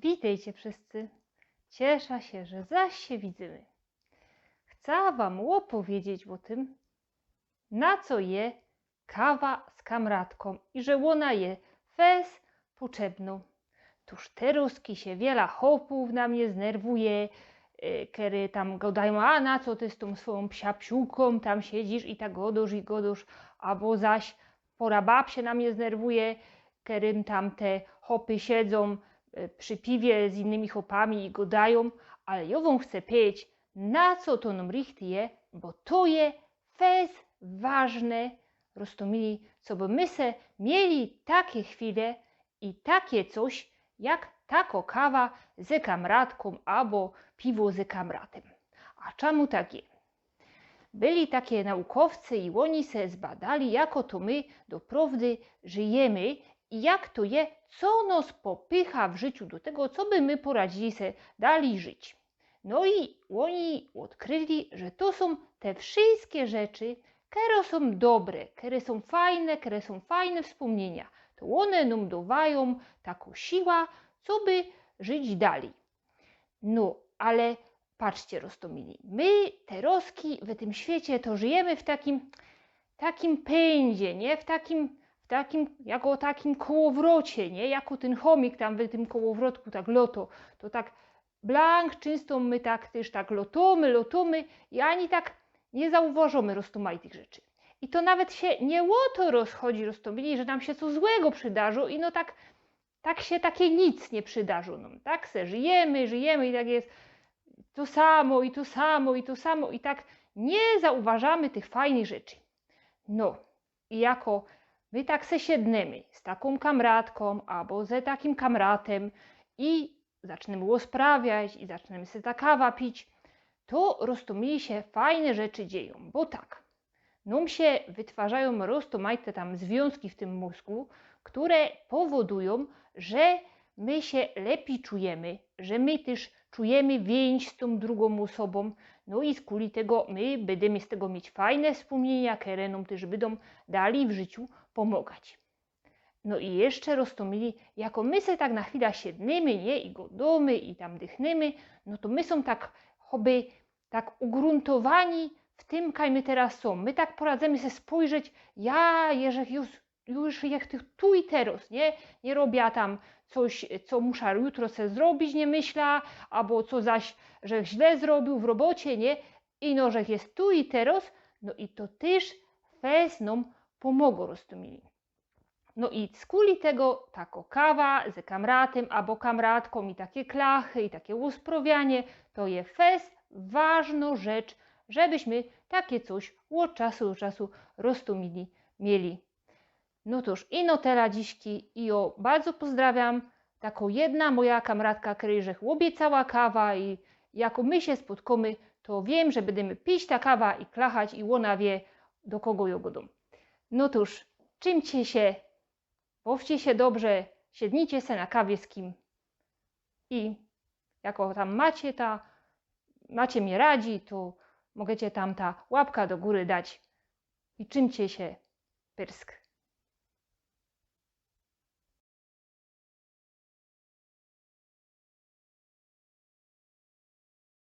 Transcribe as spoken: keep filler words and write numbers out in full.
Witejcie wszyscy. Ciesza sie, że zaś sie widzymy. Chcała wōm ôpowiedzieć ô tym, na co je kawa z kamratkōm i że ôna je fest potrzebnŏ. Tōż terŏzki sie wiela chopōw na mie znerwuje, e, kere tam gŏdajōm: „A na co ty z tōm swojōm psiapsiukōm tam siedzisz i tak gŏdŏsz i gŏdŏsz”, abo zaś pora bab sie na mie znerwuje, kerym tam te chopy siedzōm, e, przi piwie z innymi chopami i gŏdajōm, ale jŏ wōm chcã powiedzieć, na co to nōm richtig je, bo to je fest ważne, roztōmili, coby my se mieli take chwile i take coś, jak takŏ kawa ze kamratkōm abo piwo ze kamratym. A czymu tak je? Byli take naukowcy i ôni se zbadali, jako to my doprŏwdy żyjymy i jak to je, co nŏs popycha w życiu do tego, coby my poradzili se dalij żyć. No i ôni ôdkryli, że to sōm te wszyjske rzeczy, kere sōm dobre, kere sōm fajne, kere sōm fajne wspōmniynia. To ône nōm dŏwajōm takŏ siła, coby żyć dalij. No, ale patrzcie, roztōmili. My terŏzki w tym świecie to żyjymy w takim, takim pyndzie, nie? W takim, w takim, jako takim kołowrocie, nie? Jako tyn chomik tam w tym kołowrotku tak lŏtŏ. To tak blank, czynsto my tak tyż tak lŏtōmy, lŏtōmy i ani tak niy zauważōmy roztōmajtych rzeczy. I to nawet sie niy ô to rozchodzi, roztōmili, że nōm sie co złego przidarzŏ i no tak, tak sie take nic niy przidarzŏ nōm. Tak se żyjymy, żyjymy i tak je to samo, i to samo, i to samo, i tak niy zauważōmy tych fajnych rzeczy. No, i jako my tak se siednymy z takōm kamratkōm abo ze takim kamratym i zaczynamy ôsprawiać i zaczynamy se ta kawa pić, to roztōmili sie fajne rzeczy dziejōm, bo tak, nōm sie wytwarzajōm roztōmajte tam zwiōnzki w tym mōzgu, kere powodujōm, że my sie lepij czujymy, że my tyż czujymy wiynź z tōm drugōm ôsobōm, no i skuli tego my bydymy z tego mieć fajne wspōmniynia, kere nōm tyż bydōm dalij w życiu pōmŏgać. No i jeszcze roztōmili, jako my se tak na chwila siednymy, nie, i gŏdōmy, i tam dychnymy, no to my sōm tak choby tak ugrōntowani w tym, kaj my teroz sōm. My tak poradzymy se spojrzeć, ja, jeżech już, już jak ty, tu i teroz, nie? Niy robia tam coś, co musza jutro se zrobić, niy myśla, abo co zaś, żech źle zrobiōł w robocie, nie? I no, żech je tu i teroz, no i to tyż fest nōm pōmŏgŏ, roztōmili. No i skuli tego takŏ kawa ze kamratym abo kamratkōm i take klachy, i take ôsprawianie, to je fest ważnŏ rzecz, żebyśmy take coś ôd czasu do czasu, roztōmili, mieli. No tōż, ino tela dzisiki i jŏ bardzo pozdrawiam. Takŏ jedna moja kamratka, kerej żech ôbiecała kawa i jako my sie spotkōmy, to wiym, że bydymy pić ta kawa i klachać i ôna wiy, do kogo jŏ gŏdōm. No tōż, trzimcie sie, bawcie sie dobrze, siednijcie se na kawie z kim i jako tam macie ta, macie mie radzi, to możecie tam ta łapka do gōry dać i trzimcie sie, pyrsk.